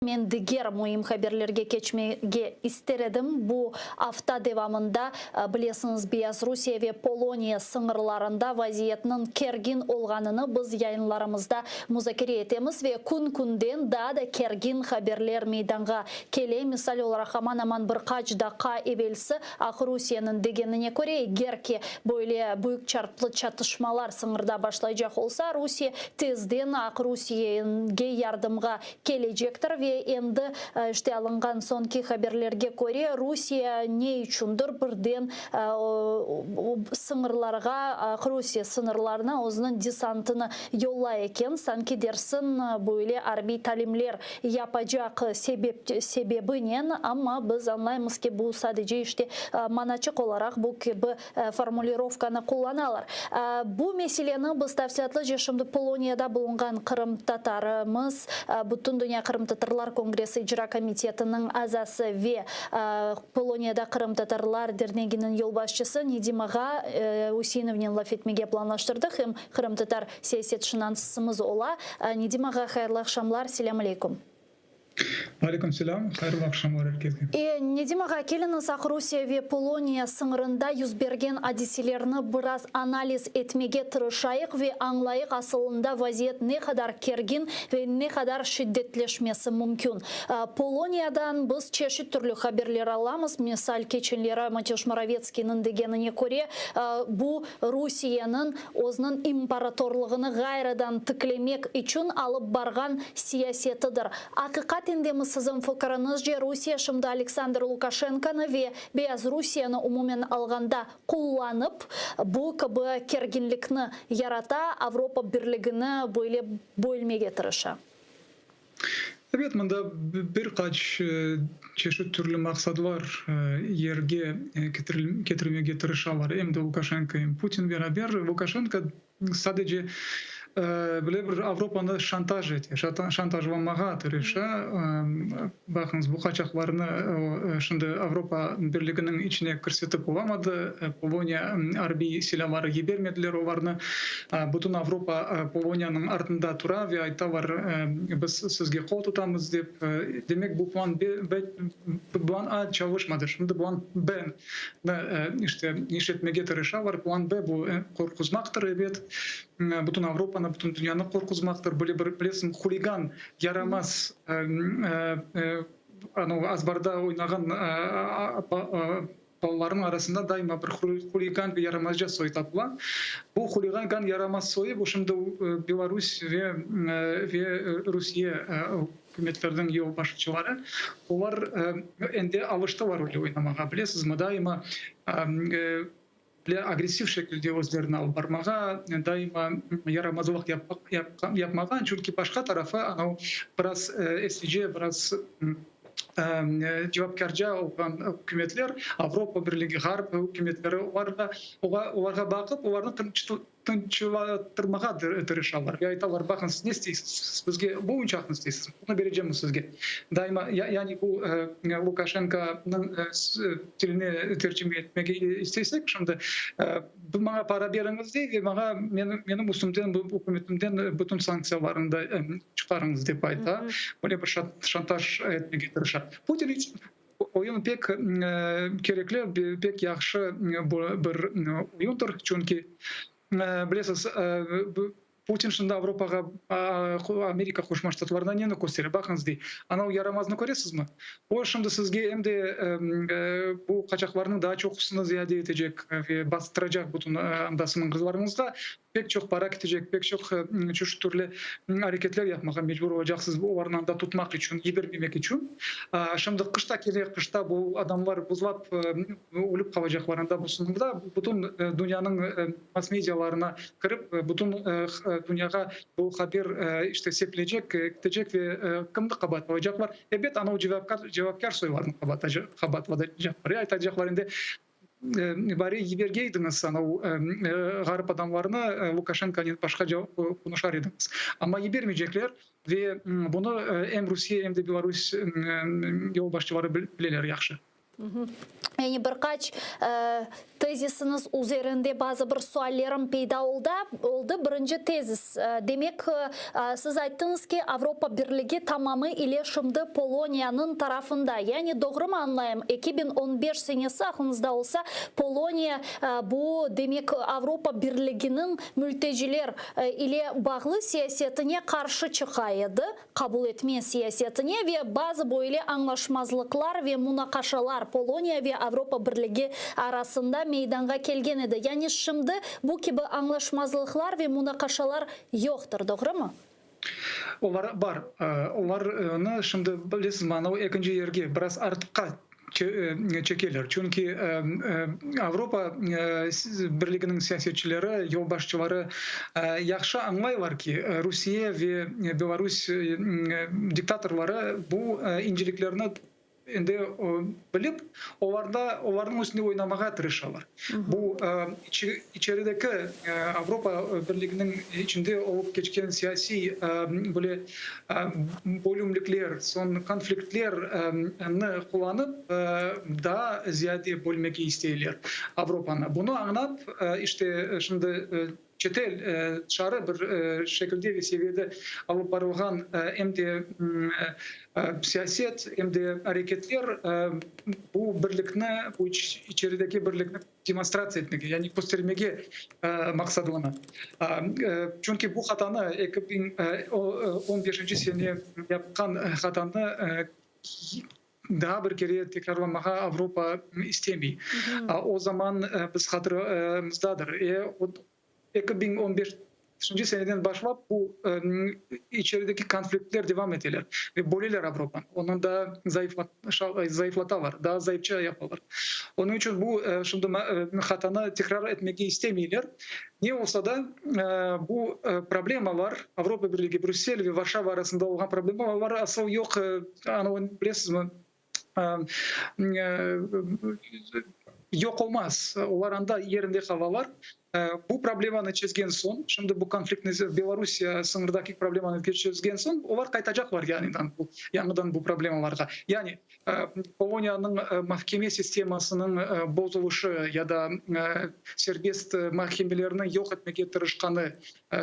Men diger müim haberlerge keçmege ister edim. Bu afta devamında, bilesiñiz, Beyazrusiye ve Poloniya sıñırlarında vaziyetniñ kergin olğanını biz yayınlarımızda muzakere etemiz ve kün-künden daa da kergin haberler meydanğa kele. Misal olaraq, aman-aman bir qaç daqqa evelsi Aqrusiyeniñ degenine köre, eger ki böyle büyük çarplı çatışmalar sıñırda başlaycaq olsa, Rusiye tezden Aqrusiyege yardımğa kelecektir ve endi, işte, alınğan soñki haberlerge köre, Rusiye ne içündir birden sıñırlarğa, Aqrusiye sıñırlarına özüniñ desantını yollay eken, sanki dersin, böyle arbiy talimler yapacaq sebep sebebinen, amma biz añlaymız ki, bu sadece, işte, manaçıq olaraq bu kibi formulirovkanı qullanalar. Bu meseleni biz tafsilâtlıca şimdi Poloniyada bulunğan qırımtatarımız, Bütündünya qırımtatarlar kongressi icra komitetiniñ azası ve Poloniyada qırımtatarlar derneginiñ yolbaşçısı Nedim ağa Üseinovnen laf etmege planlaştırdıq, em qırımtatar siyasetşınansımız ola. Nedim ağa, hayırlı aqşamlar, selâm aleykum. Aleyküm selâm, hayırlı aqşamlar er kesge. Nedim ağa, keliñiz Aqrusiye ve Poloniya sıñırında yüz bergen adiselerni biraz analiz etmege tırışayıq ve añlayıq asılında vaziyet ne qadar kergin ve ne qadar şiddetleşmesi mümkün. Poloniyadan biz çeşit türlü haberler alamız, misal, keçenleri Mateusz Moravetskiyniñ degenine köre, bu Rusiyeniñ özüniñ imparatorlığını ğayrıdan tiklemek içün alıp barğan siyasetidir. Aqiqaten de mi siziñ fikiriñizce Rusiye şimdi Aleksandr Lukaşenkonı ve Beyazrusiyeni umumen alğanda qullanıp, bu kibi kerginlikni yarata, Avropa Birligini böyle bölmege tırışa? Ebet, mında bir qaç çeşit türlü maqsadlar yerge ketirmege tırışalar, em de Lukaşenko, em Putin beraber. Lukaşenko sadece böyle bir Avropanı şantaj ete, şantajlamağa tırışa. Baqıñız, bu qaçaqlarnı o şimdi Avropa Birliginiñ içine kirsetip olamadı, Poloniya arbiy silâları yibermediler olarnı. Bütün Avropa Poloniyanıñ artında tura ve aytalar, biz sizge qol tutamız dep. Demek, bu plan B, plan A çalışmadı, şimdi plan B ni işte işletmege tırışalar. Plan B bu qorquzmaqtır, ebet, bütün Avropanı, bütün dünyanı qorquzmaqtır. Böyle bir, bilesiñ, huligan, yaramaz, anavı azbarda oynağan Balalarnıñ arasında daima bir huligan ve yaramazca soy tapıla. Bu huligan, yaramaz soyu bu şimdi Belarus ve ve Rusiye ükümetleriniñ yolbaşçıları. Olar endi alıştılar öyle oynamağa, bilesizmi, daima agressiv şekilde özlerini alıp barmağa, daima yaramazlıq yapmağa, çünki başqa tarafı anau biraz eslice, biraz cevapkârca olğan ükümetler, Avropa Birligi, Ğarp ükümetleri olarğa, olarğa baqıp, olarnı tınçlattırmağa tırışalar ve aytalar, baqıñ, siz ne isteysiz, siz bizge bu oyuncaqnı isteysiz, bunı berecemiz sizge. Daima, yani bu Lukaşenkonıñ tilini tercime etmege istesek şimdi, Maña para beriñiz dey ve maña menim üstümden, bu ükümetimden bütün sanktsiyalarnı da çıqarıñız dep ayta. Böyle bir şantaj etmege tırışa. Putin içün oyun pek kerekli, pek yahşı bir oyundır, çünki bilesiz, Putin şimdi Avropağa, Amerika Qoşma Ştatlarına neni köstere? Baqıñız, dey, anau yaramaznı köresizmi? O şimdi sizge em de bu qaçaqlarnıñ daa çoqusını ziyade etecek ve bastıracaq bütün anda sıñırlarıñızğa. Pek çoq para ketecek, pek çoq çeşit türlü areketler yapmağa mecbur olacaqsız olarnı anda tutmaq içün, yibermemek içün. Şimdi qış da kele, qışta bu adamlar buzlap ölip qalacaqlar anda bu sıñırda. Bütün dünyanıñ mass-medialarına kirip, bütün dünyağa bu haber işte sepilecek, ketecek ve kimni qabaatlaycaqlar? Ebet, anau cevapkâr, cevapkâr soylarnı qabaatlaycaqlar. Aytacaqlar endi, bari yibergeydiñiz anau ğarip adamlarnı, Lukaşenkonen başqaca qonuşar ediñiz. Amma yibermeycekler ve bunı em Rusiye, em de Belarus yolbaşçıları bileler yahşı. Yani bir qaç tezisiñiz üzerinde bazı bir suallerim peyda oldı. Birinci tezis, demek, siz ayttıñız ki, Avropa Birligi tamamı ile şimdi Poloniyanıñ tarafında. Yani doğrumı añlayım, 2015 senesi, aqlıñızda olsa, Poloniya bu, demek, Avropa Birliginiñ mülteciler ile bağlı siyasetine qarşı çıqa edi, qabul etme siyasetine ve bazı böyle añlaşmazlıqlar ve munaqaşalar Poloniya ve Avropa Birligi arasında meydanğa kelgen edi. Yani şimdi bu kibi añlaşmazlıqlar ve munaqaşalar yoqtır, doğrumı? Olar bar. Olarnı şimdi, bilesizmi, anavı ekinci yerge, biraz artqa çekeler. Çünki Avropa Birliginiñ siyasetçileri, yolbaşçıları yahşı añlaylar ki, Rusiye ve Belarus diktatorları bu inceliklerni endi bilip, olarda, olarnıñ üstünde oynamağa tırışalar. Bu içerideki Avropa Birliginiñ içinde olıp keçken siyasiy böyle bölümlikler, soñ konfliktlerni qullanıp, daa ziyade bölmege isteyler Avropanı. Bunı añlap, işte, şimdi çetel, tışarı bir şekilde ve seviyede alıp barılğan em de siyaset, em de areketler bu birlikni, bu içerideki birlikni demonstratsiya etmege, yani köstermege maqsadlana. Çünki bu hatanı, 2015 sene yapqan hatanı daa bir kere tekrarlamağa Avropa istemey. O zaman biz hatırımızdadır, 2015 seneden başlap bu içerideki konfliktler devam eteler ve böleler Avropanı, onı daa zayıflatalar, daa zayıfça yapalar. Onıñ içün bu şimdi hatanı tekrar etmege istemeyler. Ne olsa da, bu problemalar, Avropa Birligi, Brüssel ve Varşava arasında olğan problemalar asıl yoq, anavı bilesizmi, yoq olmaz, olar anda yerinde qalalar. Bu problemanı çezgen soñ, şimdi bu konfliktni, Belorusiye sıñırdaki problemanı çezgen soñ, olar qaytacaqlar yañıdan bu, yañıdan bu problemalarğa. Yani Poloniyanıñ mahkeme sistemasınıñ bozulışı ya da serbest mahkemelerni yoq etmege tırışqanı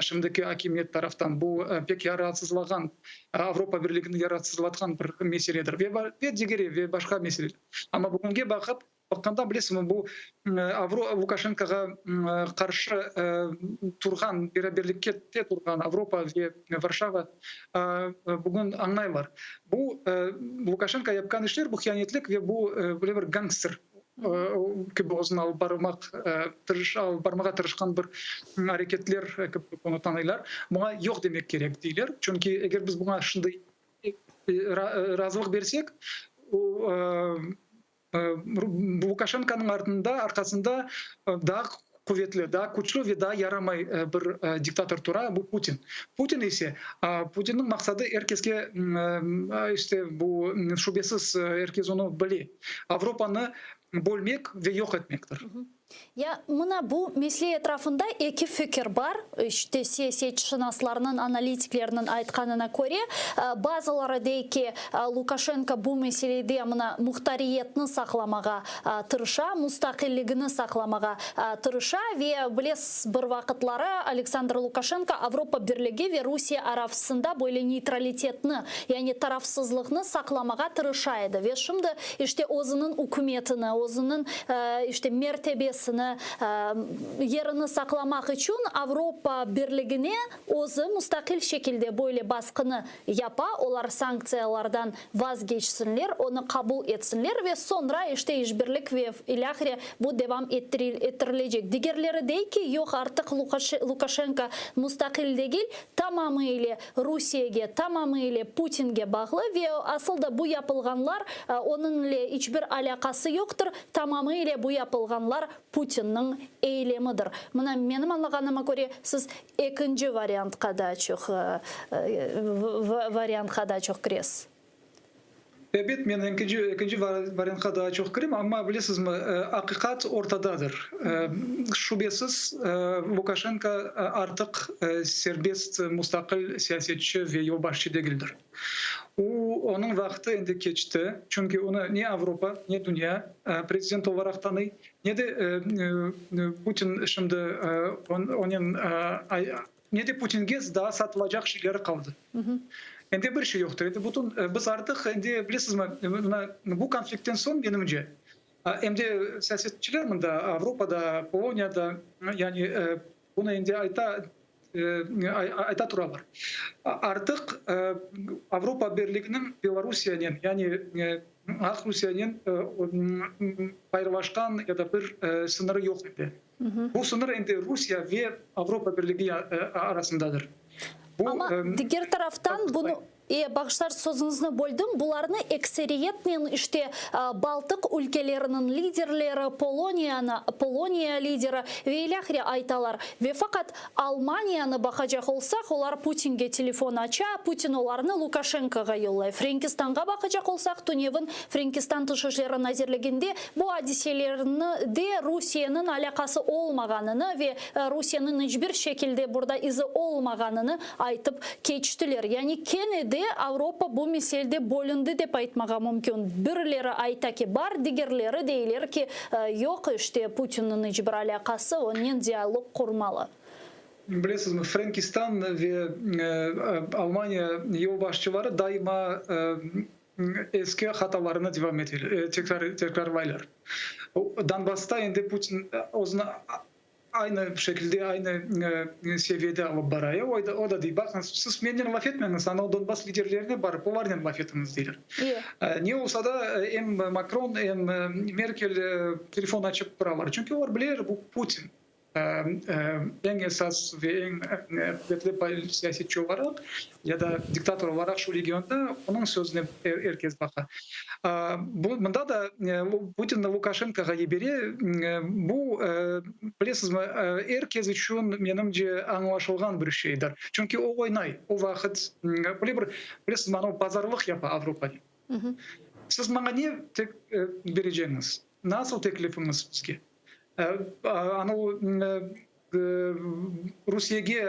şimdiki akimiyet taraftan, bu pek raatsızlağan, Avropa Birligini raatsızlatqan bir meseledir ve digeri, ve başqa meseleler. Amma bugünge baqıp, baqqanda, bilesiñmi, bu Lukaşenkoğa qarşı turğan, beraberlikte turğan Avropa ve Varşava bugün añlaylar, bu Lukaşenko yapqan işler, bu hiyanetlik ve bu böyle bir gangster kibi özüni alıp barmaq alıp barmağa tırışqan bir areketler kibi onı tanıylar. Buña yoq demek kerek, deyler. Çünki eger biz buña şimdi razılıq bersek, Lukaşenkonıñ artında, arqasında daa quvetli, daa küçlü ve daa yaramay bir diktator tura, bu Putin. Putin ise, Putinniñ maqsadı er keske, işte, bu şübesiz, er kes onı bile, Avropanı bölmek ve yoq etmektir. Ya mına bu mesele etrafında eki fikir bar, işte, siyasetşınaslarnıñ, analitiklerniñ aytqanına köre, bazıları dey ki, Lukaşenko bu meselede mına muhtariyetni saqlamağa tırışa, mustaqilligini saqlamağa tırışa ve bilesiz, bir vaqıtları Aleksandr Lukaşenko Avropa Birligi ve Rusiye arasında böyle neytralitetni, yani tarafsızlıqnı saqlamağa tırışa edi ve şimdi, işte, özüniñ ükümetini, özüniñ, işte, mertebesini, yerini saqlamaq içün Avropa Birligine özü mustaqil şekilde böyle basqını yapa, olar sanktsiyalardan vazgeçsinler, onı qabul etsinler ve soñra, işte, işbirlik ve ilâhre bu devam ettirilecek. Digerleri dey ki, yoq, artıq Lukaşenko mustaqil degil, tamamı ile Rusiyege, tamamı ile Putinge bağlı ve asıl da bu yapılğanlar onıñ ile iç bir alâqası yoqtır, tamamı ile bu yapılğanlar Putinniñ eylemidir. Mına, menim añlağanıma köre, siz ekinci variantqa daa çoq variantqa daa çoq kiresiz. Ebet, men ekinci ekinci variantqa daa çoq kirem, amma bilesizmi, aqiqat ortadadır. Şübesiz, Lukaşenko artıq serbest, mustaqil siyasetçi ve yolbaşçı degildir. O, onıñ vaqtı endi keçti, çünki onı ne Avropa, ne dünya prezident olaraq tanıy, ne de Putin şimdi onen, ne de Putinge daa satılacaq şeyleri qaldı. Endi bir şey yoqtır. Endi bütün, biz artıq endi, bilesizmi, mına bu konfliktten soñ, menimce, em de siyasetçiler mında, Avropada, Poloniyada, yani Bunı endi ayta, ayta turalar. Artıq Avropa Birliginiñ Belorusiyanen, yani Aqrusiyanen paylaşqan ya da bir sıñırı yoq endi. Bu sıñır endi Rusiye ve Avropa Birligi arasındadır. Amma diger taraftan bunı E, bağışlar, sözüñizni böldim, bularnı ekseriyetnen işte Baltıq ülkeleriniñ liderleri, Poloniyanı, Poloniya lideri ve ilâhre aytalar. Ve faqat Almaniyanı baqacaq olsaq, olar Putinge telefon aça, Putin olarnı Lukaşenkoğa yollay. Frenkistanğa baqacaq olsaq, tünevin Frenkistan Tış işleri nazirliginde bu adiselerni de Rusiyeniñ alâqası olmağanını ve Rusiyeniñ iç bir şekilde burada izi olmağanını aytıp keçtiler. Yani kene de Avropa bu meselde bölündi dep aytmağa mümkün. Birileri ayta ki, bar, digerleri deyler ki, yoq, işte Putinniñ iç bir alâqası, onen dialog qurmalı. Bilesizmi, Frenkistan ve Almaniya yolbaşçıları daima eski hatalarını devam eteler, tekrarlaylar. Donbassta endi Putin özüni Aynı şekilde, aynı seviyede alıp bara. E, o da dey, baqıñız, siz mennen laf etmeñiz, ana o Donbass liderlerine barıp, olarnen laf etiñiz, deyler. Ne olsa da, em Makron, em Merkel telefon açıp turalar. Çünki olar bileler, bu Putin. Eñ esas ve eñ quvetli siyasetçi olaraq ya da diktator olaraq şu regionda onıñ sözüne er kes baqa. Bu, mında da Putin Lukaşenkoğa yibere. Bu, bilesizmi, er kes içün, menimce, añlaşılğan bir şeydir. Çünki o oynay, o vaqıt, böyle bir, bilesizmi, anavı pazarlıq yapa Avropanen. Siz maña ne bereceñiz? Nasıl teklifiñiz bizge? Anavı Rusiyege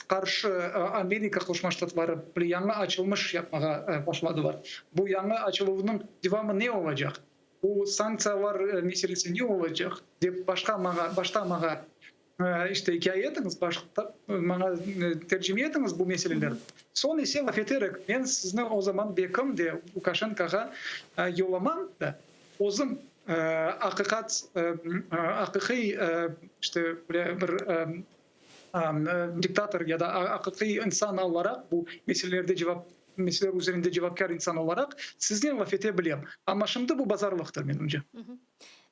qarşı Amerika Qoşma Ştatları bir yañı açılmış yapmağa başladılar. Bu yañı açıluvnıñ devamı ne olacaq? Bu sanktsiyalar meselesi ne olacaq? Dep başqa maña, başta maña işte ikâye etiñiz, başta maña tercime etiñiz bu meselelerni. Soñ ise laf eterek, men sizni o zaman bekim de Lukaşenkoğa yollamam da, özüm Aqiqat, aqiqiy işte böyle bir diktator ya da aqiqiy insan olaraq, bu meselelerde cevap, meseleler üzerinde cevapkâr insan olaraq siznen laf ete bilem. Amma şimdi bu bazarlıqtır, menimce.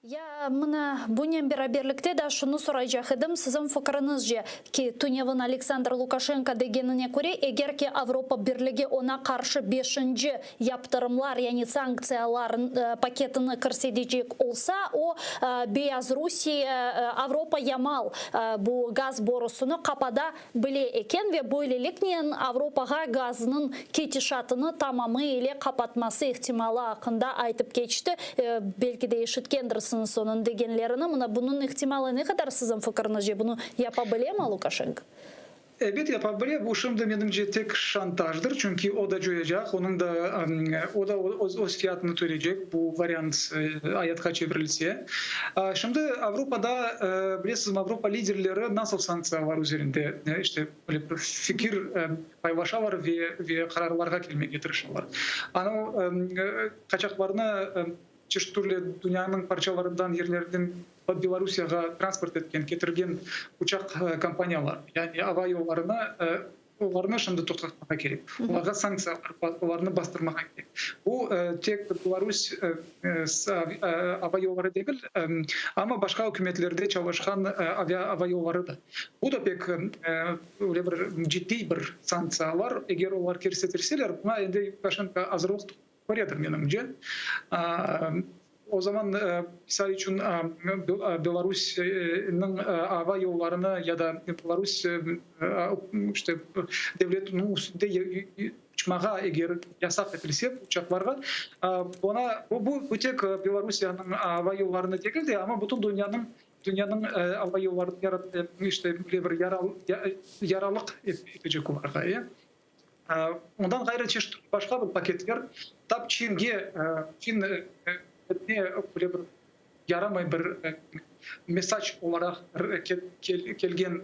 Ya mına bunen beraberlikte da şunı soraycaq edim, siziñ fikriñizce, ki tünevin Aleksandr Lukaşenko degenine köre, eger ki Avropa Birligi oña qarşı beşinci yaptırımlar, yani sanktsiyalar paketini kirsetecek olsa, o, Beyazrusiye, Avropa Yamal bu gaz borusını qapada bile eken ve böyleliknen Avropağa gaznıñ ketişatını tamamı ile qapatması ihtimalı aqqında aytıp keçti. Belki de eşitkendirsiñiz onıñ degenlerini. Mına bunıñ ihtimalı ne qadar siziñ fikriñizce, bunı yapa bilemi Lukaşenko? Ebet, yapa bile. Bu şimdi, menimce, tek şantajdır, çünki o da coyacaq, onıñ da, o da öz fiyatını töleycek, bu variant ayatqa çevirilse. Şimdi Avropada, bilesizmi, Avropa liderleri nasıl sanktsiyalar üzerinde, işte, böyle bir fikir paylaşalar ve ve qararlarğa kelmege tırışalar. Anau qaçaqlarnı çeşit türlü dünyanıñ parçalarından, yerlerden Belorusiyağa transport etken, ketirgen uçaq kompaniyalar, yani ava yollarını, olarnı şimdi toqtatmağa kerek, olarğa sanktsiyalar, olarnı bastırmağa kerek. Bu tek Belarus ava yolları degil, amma başqa ükümetlerde çalışqan ava yolları da. Bu da pek öyle bir ciddiy bir sanktsiyalar, eger olar kirsetilseler, buña endi Lukaşenko azırlıq Köredir, menimce. O zaman, misal içün, Belarusniñ ava yollarını ya da Belarus işte devletiniñ üstünde uçmağa eger yasaq etilse uçaqlarğa, buna bu tek Belarusiyanıñ ava yollarını degil de, amma bütün dünyanıñ dünyanıñ ava yollarını işte böyle bir yaralıq etecek olarğa. Ondan ğayrı çeşit türlü başqa bir paketler tap Çinge, Çin ükümetine böyle bir yaramay bir mesac olaraq kelgen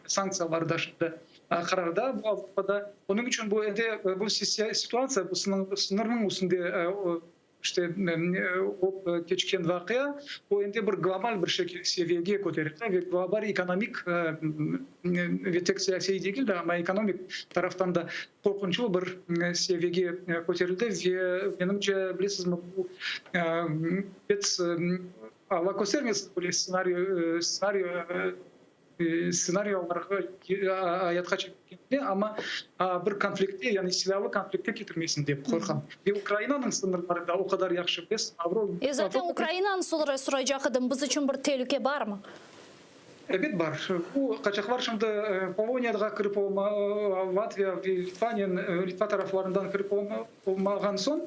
sanktsiyalar da şimdi qararda bu Avropada. Onıñ içün bu endi bu situatsiya, bu sıñırnıñ üstünde İşte, olıp keçken vaqia, o endi bir global bir şekil, seviyege köterildi ve global ekonomik ve tek siyasiy degil de, amma ekonomik taraftan da qorqunçlı bir seviyege köterildi ve menimce, bilesizmi, bu Alla köstermesin, böyle stsenariy, stsenariy stsenariyalarğa ayatqa çekilgende, amma bir konfliktke, yani silâlı konfliktke ketirmesin dep qorqam. Ve Ukrainanıñ sıñırları da o qadar yahşı bilesiz, Avro. E, zaten Ukrainanı soraycaq edim, biz içün bir telüke barmı? Ebet bar. Bu qaçaqlar şimdi Poloniyağa kirip olma, Latviya ve Litvaniya, Litva taraflarından kirip olmağan soñ,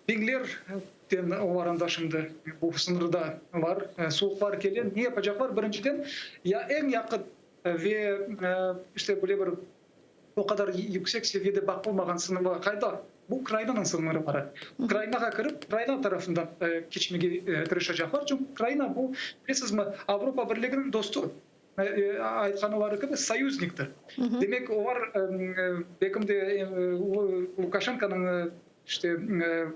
biñler Den olar anda şimdi bu sıñırda bar, suvuqlar kele, ne yapacaqlar? Birinciden, ya eñ yaqın ve işte böyle bir o qadar yüksek seviyede baqılmağan sıñırlar qayda? Bu Ukrainanıñ sıñırları. Ukrainağa kirip, Ukraina tarafından keçmege tırışacaqlar, çünki Ukraina bu, bilesizmi, Avropa Birliginiñ dostu, aytqanları kibi, soyuzniktir. Demek, olar belkim de Lukaşenkonıñ İşte,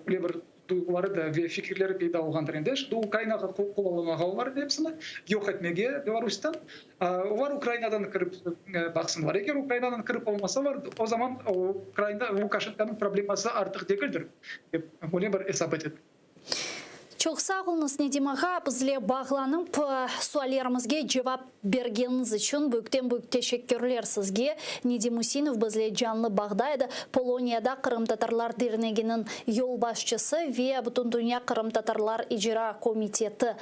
böyle bir duyğuları da ve fikirleri peyda olğandır endi. Şimdi Ukrainağa qol alamağa olar epsini yoq etmege Belarustan. Olar Ukrainadan kirip baqsınlar. Eger Ukrainadan kirip olmasalar, o zaman Ukraina, Lukaşenkonıñ probleması artıq degildir, dep böyle bir esap etedim. Çoq sağ oluñız, Nedim ağa, bizle bağlanıp, suallerimizge cevap bergeniñiz içün büyükten-büyük teşekkürler sizge. Nedim Üseinov bizle canlı bağda edi, Poloniyada Qırımtatarlar Derneginiñ yolbaşçısı ve Bütündünya qırımtatarlar icra komiteti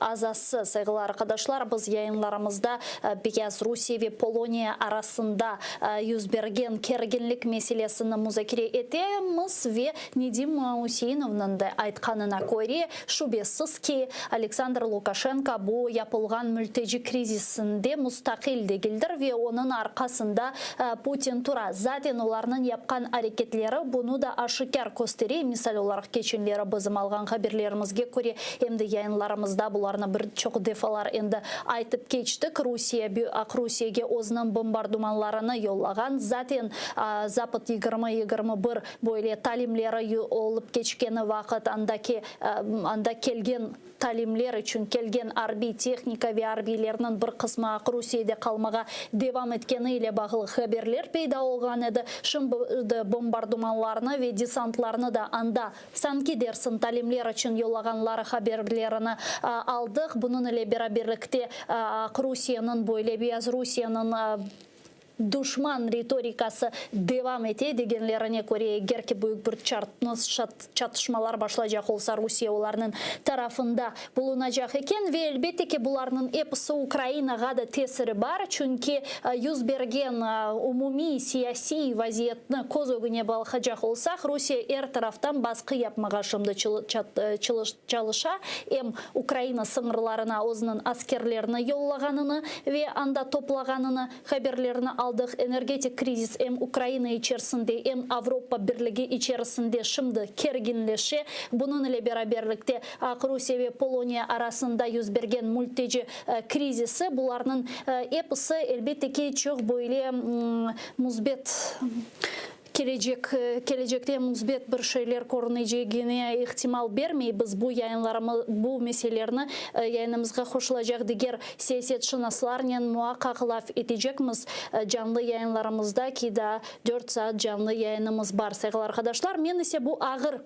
azası. Sayğılı arqadaşlar, biz yayınlarımızda Beyazrusiye ve Poloniya arasında yüz bergen kerginlik meselesini muzakere etemiz ve Nedim Üseinovnıñ da aytqanına köre, şübesiz ki, Aleksandr Lukaşenko bu yapılğan mülteci krizisinde mustaqil degildir ve onıñ arqasında Putin tura. Zaten olarnıñ yapqan areketleri bunı da aşikâr köstere, misal olaraq keçenleri bizim alğan haberlerimizge köre, em de yayınlarımızda bularnı bir çoq defalar endi aytıp keçtik, Rusiye Aqrusiyege özüniñ bombardumanlarını yollağan, zaten Zapad 2021 böyle talimleri olıp keçkeni vaqıt andaki anda kelgen talimler içün kelgen arbiy tehnika ve arbiylerniñ bir qısmı Aqrusiyede qalmağa devam etkeni ile bağlı haberler peyda olğan edi. Şimdi bombardumanlarnı ve desantlarnı da anda sanki dersin talimler içün yollağanları haberlerini aldıq. Bunıñ ile beraberlikte Aqrusiyeniñ böyle Beyazrusiyeniñ duşman ritorikası devam ete, degenlerine köre, eger ki büyük bir çatışmalar başlaycaq olsa, Rusiye olarnıñ tarafında bulunacaq eken. Ve, elbette ki, bularnıñ episi Ukrainağa da tesiri bar, çünki yüz bergen umumiy siyasiy vaziyetni köz ögüne balqacaq olsaq, Rusiye er taraftan basqı yapmağa şimdi çalışa, em Ukraina sıñırlarına özüniñ askerlerini yollağanını ve anda toplağanını haberlerini aldıq. Energetik krizis em Ukraina içerisinde, em Avropa Birligi içerisinde şimdi kerginleşe. Bunıñ ile beraberlikte Aqrusiye ve Poloniya arasında yüz bergen mülteci krizisi, bularnıñ episi, elbette ki, çoq böyle müsbet kelecek, kelecekte müsbet bir şeyler körünecegine ihtimal bermey. Biz bu yayınlarımız, bu meselelerni yayınımızğa qoşulacaq diger siyasetşınaslarnen muaqqaq laf etecekmiz canlı yayınlarımızda ki, daa 4 saat canlı yayınımız bar, sayğılı arqadaşlar. Men ise bu ağır.